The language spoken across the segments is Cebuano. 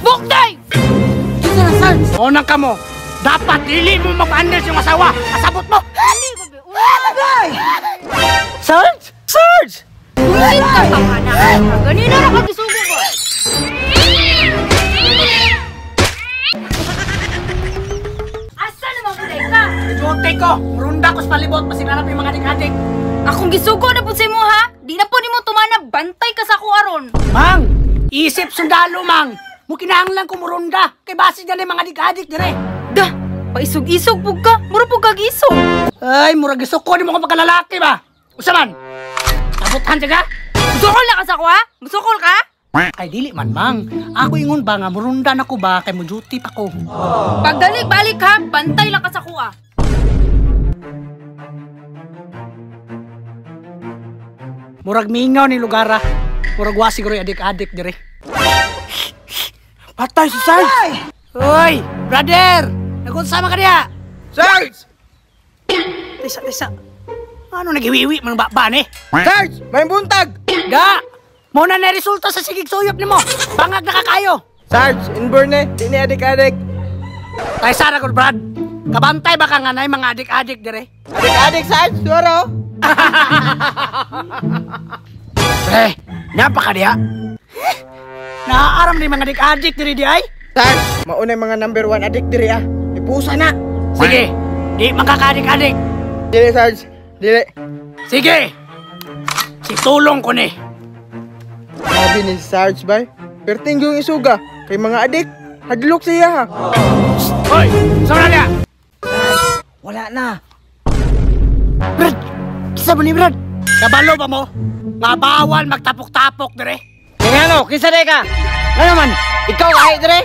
Buktay! Kinsa na, Sarge? Unang ka mo, dapat dili mo mag-under yung asawa. Kasabot mo! Sarge? Sarge! Bullshit ka, tawhana. Ganina ra ka gisugo ko. Asa naman kulay ka? Duty ko, runda ko sa palibot, masinarap yung mga adik-adik. Akong gisugo na pud sa imo ha. Di na po nimo tumana, bantay ka sa ako aron. Mang, isip sundalo, mang. Mukinahanglan ko murunda, kay base dyan yung mga adik-adik dire. Dah, paisog-isog pug ka. Mura pug kag isog. Ay, murag isuko ni mo kung pagkalalaki ba? Usa man? Sabothan siya ka? Musukol na ka sa ako ha? Musukol ka? Ay, dili man, mang. Ako ingon ba nga, murunda na ko ba, kay mo duty pa ko. Pagdalik-balik ha, bantay lang ka sa kuha. Murag mingaw ni lugara. Murag wa siguro yung adik-adik dire. Patay si Sarge! Hoy, brother! Nagunsama ka niya? Sarge! Tisa, tisa. Ano naghiwiwi man ba ni? Sarge! May buntag! Da! Muna na resulta sa sigig suyop nimo. Bangag na kakayo. Sarge, inborn eh. Di ni adik-adik. Tay sara ko, Brad. Kabantay ba ka nga na mga adik-adik dire? Adik-adik, Sarge! Suro! Eh, napa ka diha? Naaaram ni mga adik-adik dire di ay? Sarge, mauna yung mga number 1 adik diri ah. Ipusa na! Sige, di magkakadik-adik. Dili, Sarge. Dili. Sige! Si tulong ko ni. Sabi ni Sarge, bay. Perting yung isuga. Kay mga adik, hadlok siya ha. Hoy, saan na niya? Wala na. Brad! Kisa mo ni Brad? Kabalo ba mo? Nga bawal magtapok-tapok dire. Kaya ano, kinsa day ka? Ano man, ikaw ay dire?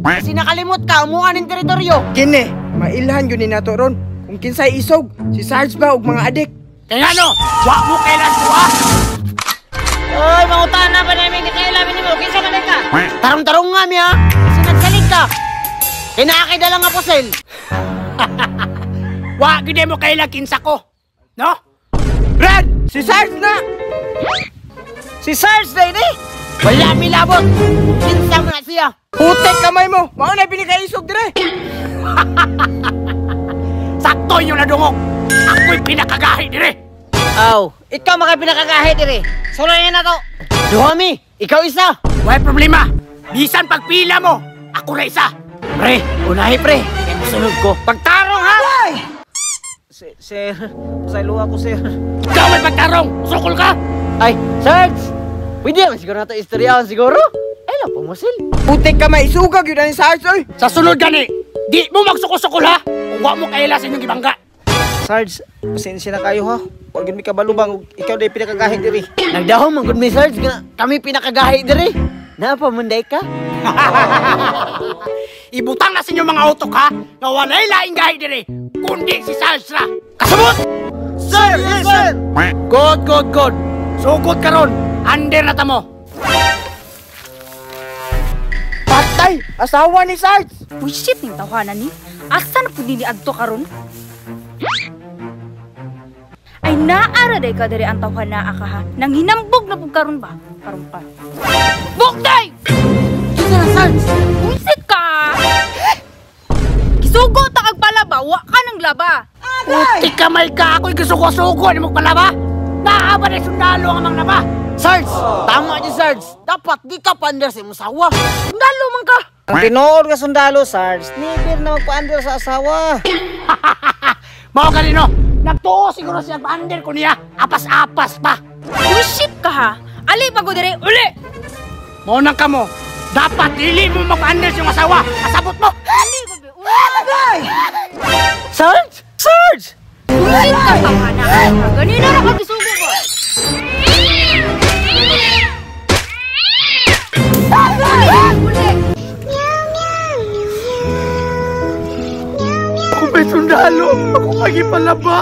Kasi nakalimot ka, umuan ng teritoryo. Kini, mailhan yun ni nato ron. Kung kinsay isog, si Sarge ba og mga adik? Kaya ano, wa mo kailan kuha. Oy, mangutan na pa namin, kakailamin nimo, kinsa man day ka? Tarong-tarong nga mi ha, kasi nagsalig ka. Kinaakay dala nga pusil. Wa gid mo kailan kinsa ko. No? Brad, si Sarge na! Si Sarge day ni? Wala mi labot. Kinsa man na siya? Putek kamay mo! Mauna pinakaisog dire! Sakto yung nadungog. Ako'y pinakagahi dire. Aw, ikaw maka pinakagahi dire. Sulayan na to. Duha mi, ikaw isa. Way problema. Bisan pagpila mo, ako na isa. Pre, unahi pre. Kaya musunod ko. Pagtarong ha! Sir, pasaylo ako sir. Ikaw may pagtarong. Sukol ka. Ay, Sarge! Pwede naman siguro nato istoryahan siguro. Ay lang, pumusil. Putek kamay, isugag yun ang Sarge, oy! Sa sunod gani, di mo magsuko-sukol ha. Kung wa mo kaila sa inyong gibangga. Sarge, pasensya na kayo ha. Huwag yun may kabalubang, ikaw na yung pinakagahi diri. Nagdahom ang good mi, Sarge, nga kami pinakagahi diri. Napamunday ka? Ibutang na sa inyong mga utok ha, nga walay laing gahi diri, kundi si Sarge ra. Kasabot! Sir! Yes, sir! Good, good, good. Sugod karon, under na tamo. Patay! Asawa ni Sarge! Bullshit ning tawhana ni. Asa na pud ni adto karon? Ay naara day ka diri ang tawhana ka ha. Nang hinambog na pud karon ba? Karon ka. Buktay! Kinsa na, Sarge? Bullshit ka! Gisugo ta kag palaba, wa ka nang laba. Puti kamay ka, ako'y gisuko-suko ni mo palaba. Naa ba na sundalo ang amang laba? Sarge! Tama di, Sarge. Dapat di ka pander sa imong sawa. Sundalo man ka. Ang tinuod nga sundalo, Sarge, never na magpa-under sa asawa. Mao kanino, nagtuo siguro siya pa-under ko niya, apas-apas pa. Bullshit ka ha. Ali pa ko diri, uli. Mao nang kamo, dapat dili mo mag-under sa iyong asawa. Kasabot mo. Ali ko be. Uli. Sarge! Sarge! Bullshit ka tawhana. Ganina ra ka gisugo ko. Uli, uli. Ako may sundalo, ako lagi palaba.